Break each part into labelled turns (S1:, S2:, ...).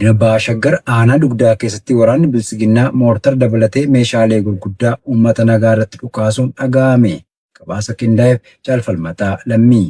S1: Godina Baha Shaggar aanaa Dugdaa keessatti waraanni Biltsiginnaa moortara dabalatee meeshaalee gurguddaa uummata nagaa irratti dhukaasuun dhaga'ame. Gabaasa qindaa'eef Jaal Falmataa Lammii.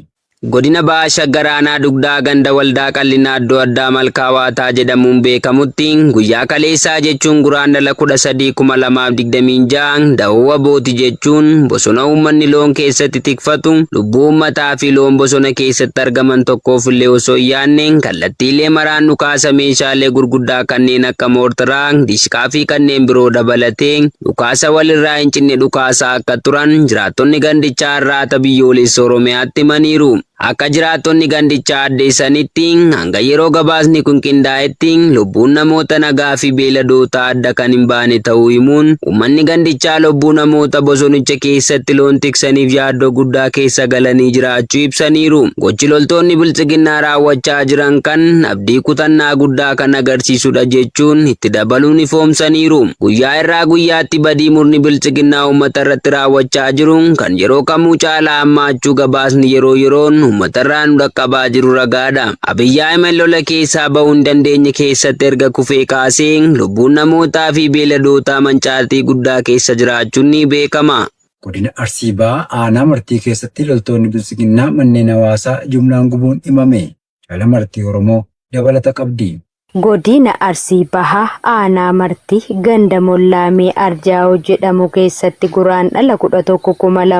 S2: Godina Baha Shaggar Aanaa Dugdaa ganda Waldaa Qal'inaa Iddoo Addaa Malkaa Waataa jedhamuun beekamutti guyyaa kaleessaa jechuun Guraandhala 13,2026 dahoo WBOti jechuun bosona uummanni loon keessatti tikfatu lubbuu uummataa fi loon bosona keessatti argaman tokkoof illee osoo hin yaadne kallattiilee maraan dhukaasa meeshaalee gurguddaa kanneen akka moortaraa, dishqaa fi kanneen biroo dabalatee dhukaasa walirraa hin cinne dhukaasaa akka turan jiraattonni gandichaa Arraata Biyyoolessa Oromiyaatti himaniiru. Akka jiraattonni gandichaa addeessanitti, hanga yeroo gabaasni kun qindaa'etti lubbuun namoota nagaa fi beeyladootaa adda kan hin baane ta'uu himuun, uummanni gandichaa lubbuu namoota bosonicha keessatti loon tiksaniif yaaddoo guddaa keessa galanii jiraachuu ibsaniiru. Gochi loltoonni Biltsiginnaa raawwachaa jiran kan abdii kutannaa guddaa kan agarsiisudha jechuun itti dabaluun ifoomsaniiru. Guyyaa irraa guyyaatti badii murni Biltsiginnaa uummata irratti raawwachaa jiru kan yeroo kamuu caalaa hammaachuu gabaasni yeroo yeroon uummata irraa nu dhaqqabaa jiru ragaadha. Abiy Ahmed lola keessaa bahuu hin dandeenye keessatti erga kufee kaasee lubbuun namootaa fi beeyladootaa mancaatii guddaa keessa jiraachuun ni beekama.
S1: Godina Arsii Bahaa aanaa Martii keessatti loltoonni Biltsiginnaa manneen hawaasaa jumlaan gubuun himame. Jaala Martii Oromoo dabalata qabdi.
S3: Godina Arsii Bahaa Aanaa Martii ganda Mollaamee Arjaa'oo jedhamu keessatti Guraandhala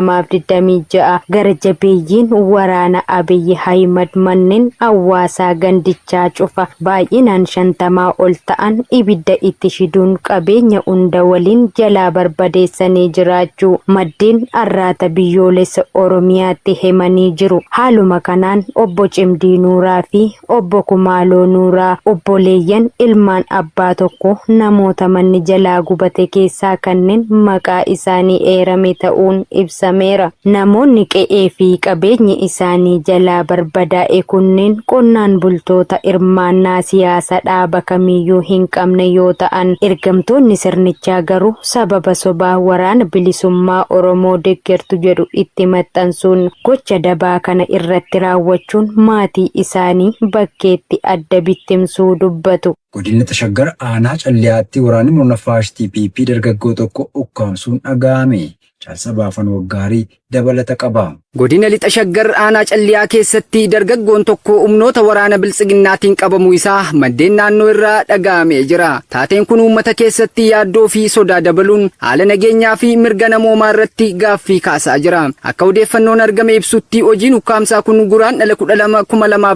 S3: 11,2026 gara jabeeyyiin waraana Abiy Ahimad manneen hawaasaa gandichaa cufa baay'inaan 50 ol ta'an ibidda itti shiduun qabeenya hunda waliin jalaa barbadeessanii jiraachuu maddeen Arraata Biyyoolessa Oromiyaatti himanii jiru. Haaluma kanaan Obbo Cimdii Nuuraa fi Obbo Kumaaloo Nuuraa obboleeyyan ilmaan abbaa tokko namoota manni jalaa gubate keessaa kanneen maqaa isaanii eerame ta'uun ibsameera. Namoonni qe'ee fi qabeenyi isaanii jalaa barbadaa'e kunneen qonnaan bultoota hirmaannaa siyaasa dhaaba kamiiyyuu hin qabne yoo ta'an, ergamtoonni sirnichaa garuu sababa sobaa Waraana Bilisummaa Oromoo deggertu jedhu itti maxxansuun gocha dabaa kana irratti raawwachuun maatii isaanii bakkeetti adda bittimsuu dubbatu.
S1: Godina Lixa Shaggar aanaa Calliyaatti waraanni murna faashistii PP dargaggoo tokko ukkaamsuun dhaga'ame. Jaal Sabaafan Waggaarii dabalata qaba.
S4: Godina Lixa Shaggar aanaa Calliyaa keessatti dargaggoon tokko humnoota waraana Biltsiginnaatiin qabamuu isaa maddeen naannoo irraa dhaga'amee jira. Taateen kun uummata keessatti yaaddoo fi sodaa dabaluun haala nageenyaa fi mirga namoomaa irratti gaaffii kaasaa jira. Akka odeeffannoon argame ibsutti hojiin ukkaamsaa kun Guraandhala 12,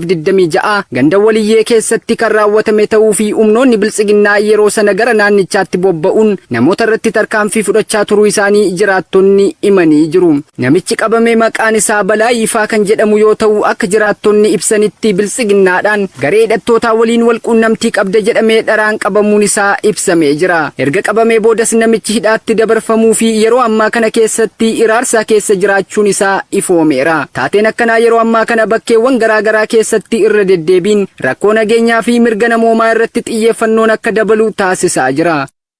S4: 2026 ganda Waliyyee keessatti kan raawwatame ta'uu fi humnoonni Biltsiginnaa yeroo sana gara naannichaatti bobba'uun namoota irratti tarkaanfii fudhachaa turuu isaanii jiraattonni himanii jiru. Namichi qabame maqaan isaa Balaa Yifaa kan jedhamu yoo ta'u akka jiraattonni ibsanitti Biltsiginnaadhaan garee hidhattootaa waliin wal quunnamtii qabda jedhamee dharaan qabamuun isaa ibsamee jira. Erga qabamee boodas namichi hidhaatti dabarfamuu fi yeroo ammaa kana keessatti hiraarsaa keessa jiraachuun isaa ifoomeera. Taateen akkanaa yeroo ammaa kana bakkeewwan garaa garaa keessatti irra deddeebiin rakkoo nageenyaa fi mirga namoomaa irratti xiyyeeffannoon akka dabalu taasisaa jira.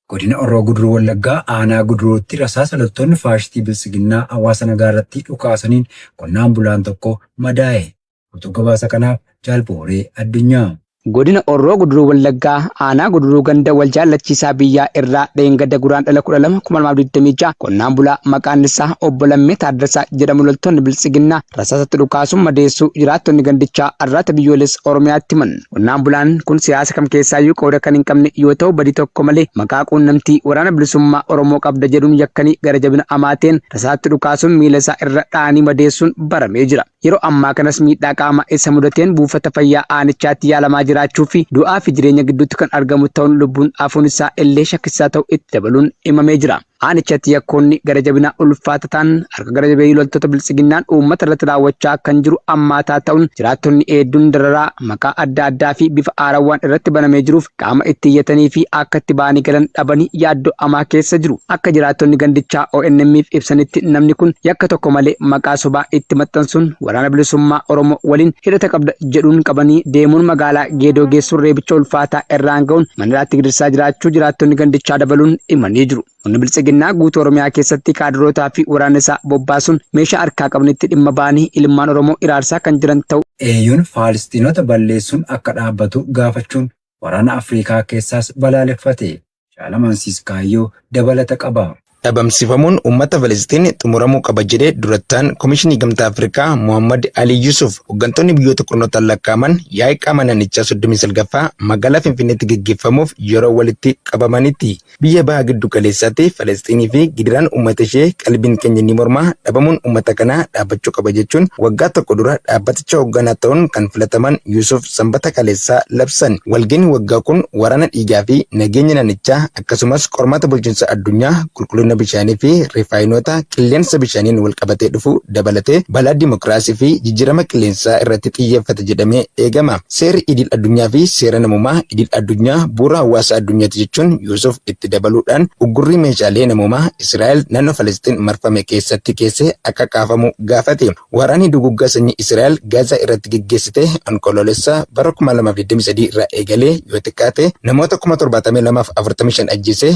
S1: Godina Horroo Guduruu Wallaggaa aanaa Guduruutti rasaasa loltoonni faashistii Biltsiginnaa hawaasa nagaa irratti dhukaasaniin qonnaan bulaan tokko madaa'e. Guutuu gabaasa kanaaf Jaal Booree Addunyaa.
S4: Godina Horroo Guduruu Wallaggaa aanaa Guduruu ganda wal jaallachiisaa biyyaa irraa dheengadda Guraandhala 12, 2026 qonnaan bulaa maqaan isaa Obbo Lammee Taaddasaa jedhamu loltoonni Biltsiginnaa rasaasatti dhukaasuun madeessuu jiraattonni gandichaa Arraata Biyyoolessa Oromiyaatti himan. Qonnaan bulaan kun siyaasa kam keessaayyuu qooda kan hin qabne yoo ta'u badii tokko malee maqaa quunnamtii Waraana Bilisummaa Oromoo qabda jedhuun yakkanii gara jabina amaateen rasaasatti dhukaasuun miila isaa irra dha'anii madeessuun baramee jira. Yeroo ammaa kanas miidhaa qaamaa isa mudateen buufata fayyaa aanichaatti yaalamaa jiraachuu fi du'aa fi jireenya gidduutti kan argamu ta'uun lubbuun hafuun isaa illee shakkisiisaa ta'uu itti dabaluun himamee jira. Aanichatti yakkoonni gara jabinaa ulfaata ta'an harka gara jabeeyyii loltoota biltsiginnaan uummata irratti raawwachaa kan jiru ammaataa ta'uun jiraattonni hedduun dararaa maqaa adda addaa fi bifa haarawwaan irratti banamee jiruuf qaama itti iyyatanii fi akka itti ba'anii galan dhabanii yaaddoo hamaa keessa jiru. Akka jiraattonni gandichaa ONM'f ibsanitti namni kun yakka tokko malee maqaa sobaa itti maxxansuun Waraana Bilisummaa Oromoo waliin hidhata qabda jedhuun qabanii deemuun magaalaa Geedoo geessuun reebicha ulfaataa irraan ga'uun mana hidhaatti gidirsaa jiraachuu jiraattonni gandichaa dabaluun himanii jiru. Murni Biltsiginnaa guutuu Oromiyaa keessatti kaadirootaa fi waraana isaa bobbaasuun meeshaa harkaa qabanitti dhimma ba'anii ilmaan Oromoo hiraarsaa kan jiran ta'uu
S1: AU'n Faalisxiinota balleessuun akka dhaabbatu gaafachuun. Waraana Afrikaa keessaas balaaleffate. Jaal Amansiis Kaayyoo dabalata qaba.
S5: Dhabamsiifamuun uummata Filisxiin xumuramuu qaba jedhe durattaan Komishinii Gamtaa Afrikaa Mohammad Ali Yusuf. Hooggantoonni biyyoota kurnootaan lakkaa'aman yaa'ii qaama naannichaa 39ffaa magaalaa Finfinneetti gaggeeffamuuf yeroo walitti qabamanitti. Biyya baha giddu galeessaatti Falasxiinii fi gidiraan uummata ishee qalbiin keenya ni morma, dhabamuun uummata kanaa dhaabbachuu qaba jechuun waggaa tokko dura dhaabbaticha hoogganaa ta'uun kan filataman Yusuf Sanbata kaleessaa labsan. Walga'iin waggaa kun waraana dhiigaa fi nageenya naannichaa akkasumas qormaata bulchiinsa addunyaa qulqullina bishaanii fi rifaayinoota qilleensa bishaaniin wal qabatee dhufu dabalatee balaa dimokiraasii fi jijjiirama qilleensaa irratti xiyyeeffata jedhamee eegama. Seerri idil addunyaa fi seera namoomaa idil addunyaa bu'uura hawaasa addunyaati jechuun Yuusuf itti dabaluudhaan uggurrii meeshaalee namoomaa Israa'el naannoo Falasxiin marfame keessatti keesse akka kaafamu gaafate. Waraanni duguuggaa sanyii Israa'el Gaazaa irratti geggeessite Onkoloolessa bara 2023 irraa eegalee yoo xiqqaate namoota 72,045 ajjeesee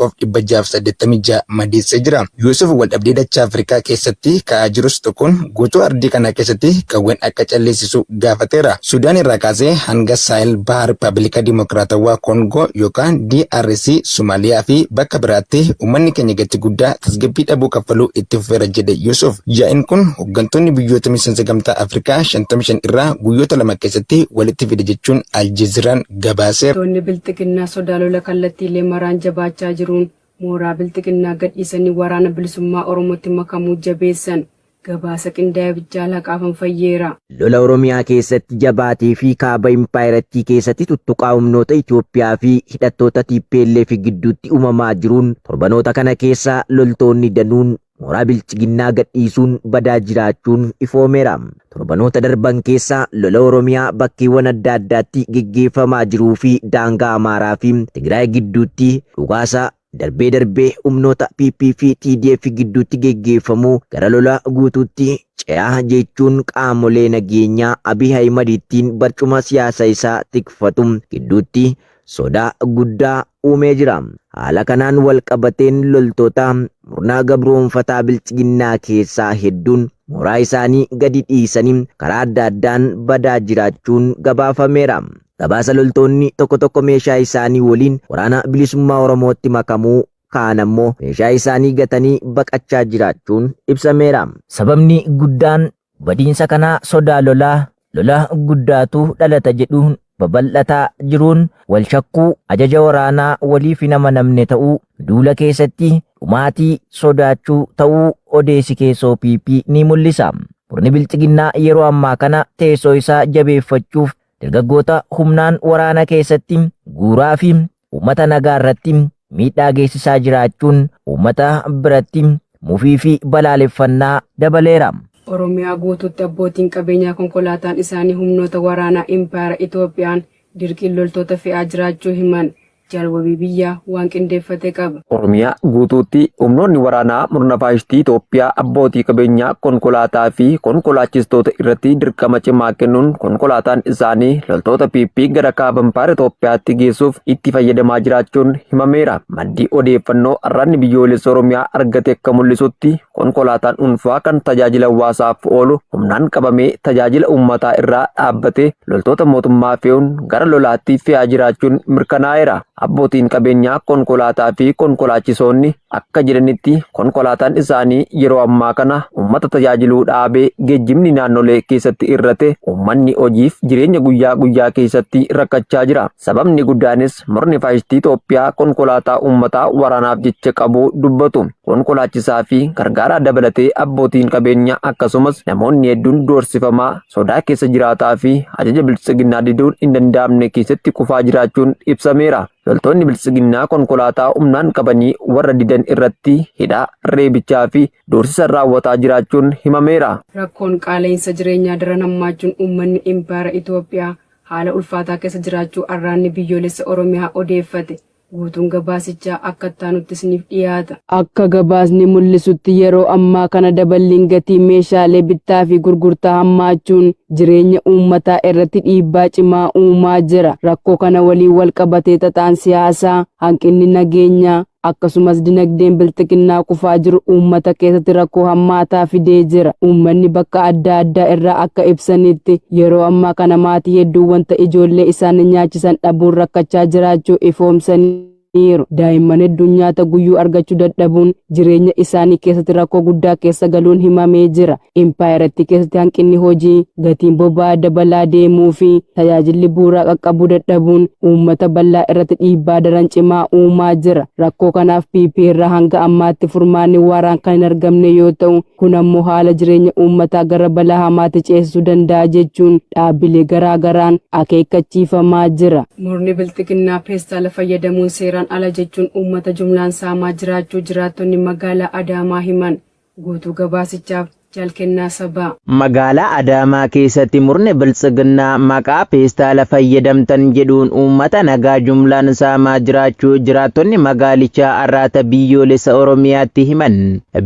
S5: 171,686 madeessee jira. Yuusuf waldhabdee dachaa Afrikaa keessatti ka'aa jirus tuquun guutuu ardii kanaa keessatti qawween akka calleessisu gaafateera. Sudaan irraa kaasee hanga Saahel Baha Rippabilika Dimokiraatawaa Koongoo yookaan DRC, Somaaliyaa fi bakka biraatti uummanni keenya gatii guddaa tasgabbii dhabuu kaffaluu itti fufeera jedhe Yuusuf. Yaa'iin kun hooggantoonni biyyoota miseensa Gamtaa Afrikaa 55 irraa guyyoota 2 keessatti walitti fide jechuun Aljeeziraan gabaaseera.
S6: Loltoonni Bilxiginnaa sodaa lola kallattiilee maraan jabaachaa jiruun mooraa Bilxiginnaa gadhiisanii Waraana Bilisummaa Oromootti makamuu jabeessan. Gabaasa qindaa'eef Jaal Haqaafan Fayyeera.
S7: Lola Oromiyaa keessatti jabaatee fi kaaba impaayerattii keessatti tuttuqaa humnoota Itoophiyaa fi hidhattoota tplf gidduutti uumamaa jiruun torbanoota kana keessa loltoonni danuun mooraa Bilxiginnaa gadhiisuun badaa jiraachuun ifoomeera. Torbanoota darban keessa lola Oromiyaa bakkeewwan adda addaatti geggeeffamaa jiruu fi daangaa Amaaraa fi Tigraay gidduutti dhukaasa darbee darbee humnoota PP fi TDF gidduutti geggeeffamu gara lola guutuutti ce'aa jechuun qaamolee nageenyaa Abiy Ahimad ittiin barcuma siyaasa isaa tikfatu gidduutti sodaa guddaa uumee jira. Haala kanaan wal qabateen loltoota murna gabroomfataa Bilxiginnaa keessaa hedduun mooraa isaanii gadi dhiisanii karaa adda addaan badaa jiraachuun gabaafameera. Gabaasa loltoonni tokko tokko meeshaa isaanii waliin Waraana Bilisummaa Oromootti makamuu, kaan ammoo meeshaa isaanii gatanii baqachaa jiraachuun ibsameera. Sababni guddaan badiinsa kanaa sodaa lolaa, lola guddaatu dhalata jedhuun babal'ataa jiruun wal shakkuu, ajaja waraanaa waliif hin amanamne ta'uu, duula keessatti dhumaatii sodaachuu ta'uu odeessi keessoo PP ni mul'isa. Murni Bilxiginnaa yeroo ammaa kana teessoo isaa jabeeffachuuf dargaggoota humnaan waraana keessatti guuraa fi uummata nagaa irratti miidhaa geessisaa jiraachuun uummata biratti mufii fi balaaleffannaa dabaleera.
S6: Oromiyaa guutuutti abbootiin qabeenyaa konkolaataan isaanii humnoota waraanaa Impaayera Itoophiyaan dirqiin loltoota fe'aa jiraachuu himan. Jaal Wabii Biyyaa waan qindeeffate qaba.
S8: Oromiyaa guutuutti humnoonni waraanaa murna faashistii Itoophiyaa abbootii qabeenyaa konkolaataa fi konkolaachistoota irratti dirqama cimaa kennuun konkolaataan isaanii loltoota PP gara kaaba impaayera Itoophiyaatti geessuuf itti fayyadamaa jiraachuun himameera. Maddi odeeffannoo Arraatni Biyyoolessa Oromiyaa argate akka mul'isutti konkolaataan dhuunfaa kan tajaajila hawaasaaf oolu humnaan qabamee tajaajila uummataa irraa dhaabbate loltoota mootummaa fe'uun gara lolaatti fe'aa jiraachuun mirkanaa'eera. Abbootiin qabeenyaa konkolaataa fi konkolaachisoonni akka jedhanitti konkolaataan isaanii yeroo ammaa kana uummata tajaajiluu dhaabee geejjibni naannolee keessatti irrate uummanni hojiif jireenya guyyaa guyyaa keessatti rakkachaa jira. Sababni guddaanis murni faashistii Itoophiyaa konkolaataa uummataa waraanaaf jecha qabuu dubbatu. Konkolaachisaa fi gargaaraa dabalatee abbootiin qabeenyaa akkasumas namoonni hedduun doorsifamaa sodaa keessa jiraataa fi ajaja biltsiginnaa diduun hin danda'amne keessatti kufaa jiraachuun ibsameera. Loltoonni biltsiginnaa konkolaataa humnaan qabanii warra didan irratti hidhaa, reebichaa fi doorsisa raawwataa jiraachuun himameera.
S6: Rakkoon qaala'insa jireenyaa daran hammaachuun uummanni Impaayera Itoophiyaa haala ulfaataa keessa jiraachuu Arraanni Biyyoolessa Oromiyaa odeeffate. Guutuun gabaasichaa akka itti aanutti isiniif dhiyaata. Akka gabaasni mul'isutti yeroo ammaa kana daballiin gatii meeshaalee bittaa fi gurgurtaa hammaachuun jireenya uummataa irratti dhiibbaa cimaa uumaa jira. Rakkoo kana waliin walqabatee xaxaan siyaasaa, Hanqinni nageenyaa akkasumas dinagdeen bilxiginnaa kufaa jiru uummata keessatti rakkoo hammaataa fidee jira. Uummanni bakka adda addaa irraa akka ibsanitti yeroo ammaa kana maatii hedduun wanta ijoollee isaanii nyaachisan dhabuun rakkachaa jiraachuu ifoomsaniiru. Daa'imman hedduun nyaata guyyuu argachuu dadhabuun jireenya isaanii keessatti rakkoo guddaa keessa galuun himamee jira. Impaayerattii keessatti hanqinni hojii, gatiin boba'aa dabalaa deemuu fi tajaajilli bu'uuraa qaqqabuu dadhabuun uummata bal'aa irratti dhiibbaa daran cimaa uumaa jira. Rakkoo kanaaf PP irraa hanga ammaatti furmaanni waaraan kan hin argamne yoo ta'u, kun ammoo haala jireenya uummataa gara balaa hamaatti ceesisuu danda'a jechuun dhaabbilee garaa garaan akeekkachiifamaa jira. Murni bilxiginnaa peestaala fayyadamuun seeraan ala jechuun uummata jumlaan saamaa jiraachuu jiraattonni magaalaa Adaamaa himan. Guutuu gabaasichaaf Jaal Kennaa Sabaa.
S7: Magaalaa Adaamaa keessatti murni biltsiginnaa maqaa peestaala fayyadamtan jedhuun uummata nagaa jumlaan saamaa jiraachuu jiraattonni magaalichaa Arraata Biyyoolessa Oromiyaatti himan.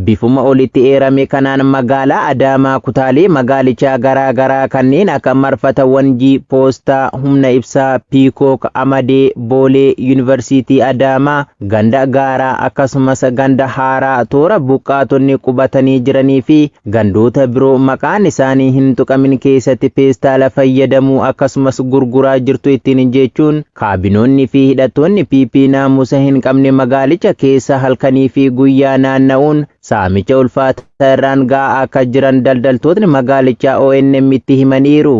S7: Bifuma olitti eerame kanaan magaalaa Adaamaa kutaalee magaalichaa garaa garaa kanneen akka Marfata Wanjii, Poostaa, Humna Ibsaa, Piikook, Amadee, Boolee, Yuunivarsiitii Adaamaa, ganda Gaaraa akkasumas ganda Haaraa toora buqqaatonni qubatanii jiranii fi gandoota biroo maqaan isaanii hin tuqamin keessatti peestaala fayyadamuu akkasumas gurguraa jirtu ittiin jechuun kaabinoonni fi hidhattoonni PP naamusa hin qabne magaalicha keessa halkanii fi guyyaa naanna'uun saamicha ulfaataa irraan ga'aa akka jiran daldaltootni magaalichaa ONM itti himaniiru.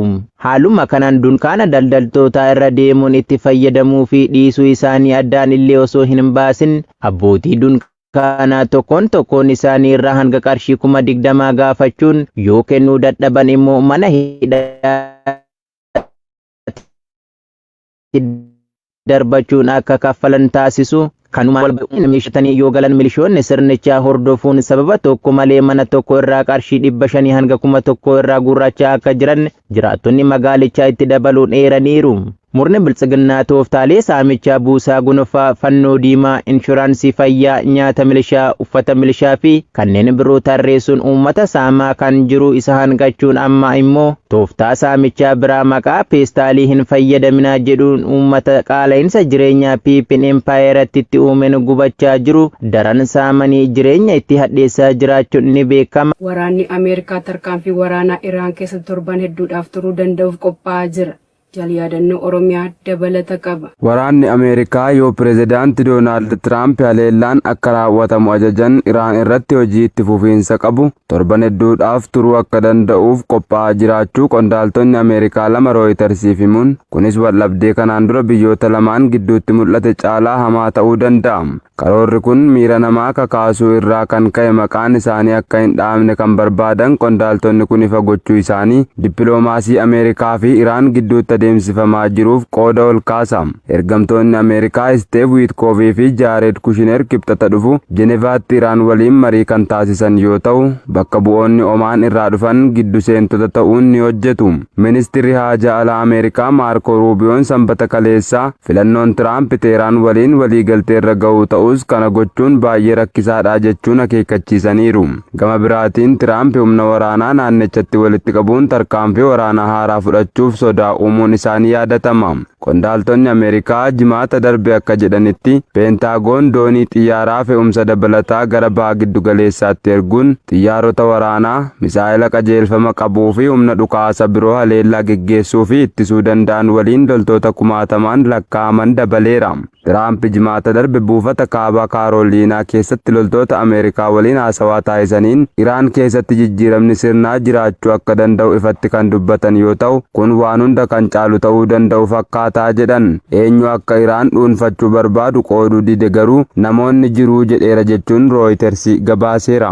S7: Haaluma kanaan dunkaana daldaltootaa irra deemuun itti fayyadamuu fi dhiisuu isaanii addaan illee osoo hin baasin abbootii dunkaanaa tokkoon tokkoon isaanii irraa hanga qarshii 20,000 gaafachuun yoo kennuu dadhaban immoo mana hidhaatti darbachuun akka kaffalan taasisu. Kanuma wal yoo galan milishoonni sirnichaa hordofuun sababa tokko malee mana tokko irraa qarshii 500 hanga 1,000 irraa gurraachaa akka jiran jiraattonni magaalichaa itti dabaluun eeraniiru. Murni biltsiginnaa tooftaalee saamichaa buusaa gonofaa, fannoo diimaa, inshuraansii fayyaa, nyaata milishaa, uffata milishaa fi kanneen biroo tarreessuun uummata saamaa kan jiru isa hanqachuun amma immoo tooftaa saamichaa biraa maqaa peestaalii hin fayyadaminaa jedhuun uummata qaala'insa jireenyaa PP'n empaayeratti itti uumeen gubachaa jiru daran saamanii jireenya itti hadheessaa jiraachuun ni beekama.
S6: Waraanni Ameerikaa tarkaanfii waraanaa Iraan keessatti torban hedduudhaaf turuu danda'uuf qophaa'aa jira. Jaal Yaadannoo Oromiyaa dabalata qaba.
S9: Waraanni Ameerikaa yoo Pireezidaanti Doonaald Tiraamp haleellaan akka raawwatamu ajajan Iraan irratti hojii itti fufiinsa qabu torban hedduudhaaf turuu akka danda'uuf qophaa'aa jiraachuu qondaaltonni Ameerikaa lama Rooyitarsiif himuun kunis waldhabdee kanaan dura biyyoota lamaan gidduutti mul'ate caalaa hamaa ta'uu danda'a. Karoorri kun miira namaa kakaasuu irraa kan ka'e maqaan isaanii akka hin dhahamne kan barbaadan qondaaltonni kun ifa gochuu isaanii dippiloomaasii Ameerikaa fi Iraan gidduutti adeemsifamaa jiruuf qooda ol kaasa. Ergamtoonni Ameerikaa Isteev Wiitkoovii fi Jaared Kushiner kibxata dhufu Jenevaatti Iraan waliin marii kan taasisan yoo ta'u, bakka bu'oonni Omaan irraa dhufan giddu seentota ta'uun ni hojjetu. Ministirri Haajaa Alaa Ameerikaa Maarkoo Ruubiyoon Sanbata kaleessaa filannoon Tiraamp Teeraan waliin waliigalteerra ga'uu ta'us kana gochuun baay'ee rakkisaadha jechuun akeekkachiisaniiru. Gama biraatiin Tiraamp humna waraanaa naannichatti walitti qabuun tarkaanfii waraanaa haaraa fudhachuuf sodaa uumuun isaanii yaadatama. Qondaaltonni Ameerikaa Jimaata darbe akka jedhanitti Peentaagoon doonii xiyyaaraa fe'umsa dabalataa gara baha giddugaleessaatti erguun xiyyaarota waraanaa, misaa'ela qajeelfama qabuu fi humna dhukaasa biroo haleellaa geggeessuu fi ittisuu danda'an waliin loltoota kumaatamaan lakkaa'aman dabaleera. Tiraamp Jimaata darbe buufata Kaaba Kaarooliinaa keessatti loltoota Ameerikaa waliin haasawaa taasisaniin Iraan keessatti jijjiiramni sirnaa jiraachuu akka danda'u ifatti kan dubbatan yoo ta'u, kun waan hunda kan caalu ta'uu danda'u fakkaataa jedhan. Eenyu akka Iraan dhuunfachuu barbaadu qooduu dide garuu namoonni jiru jedheera jechuun Rooyitersi gabaaseera.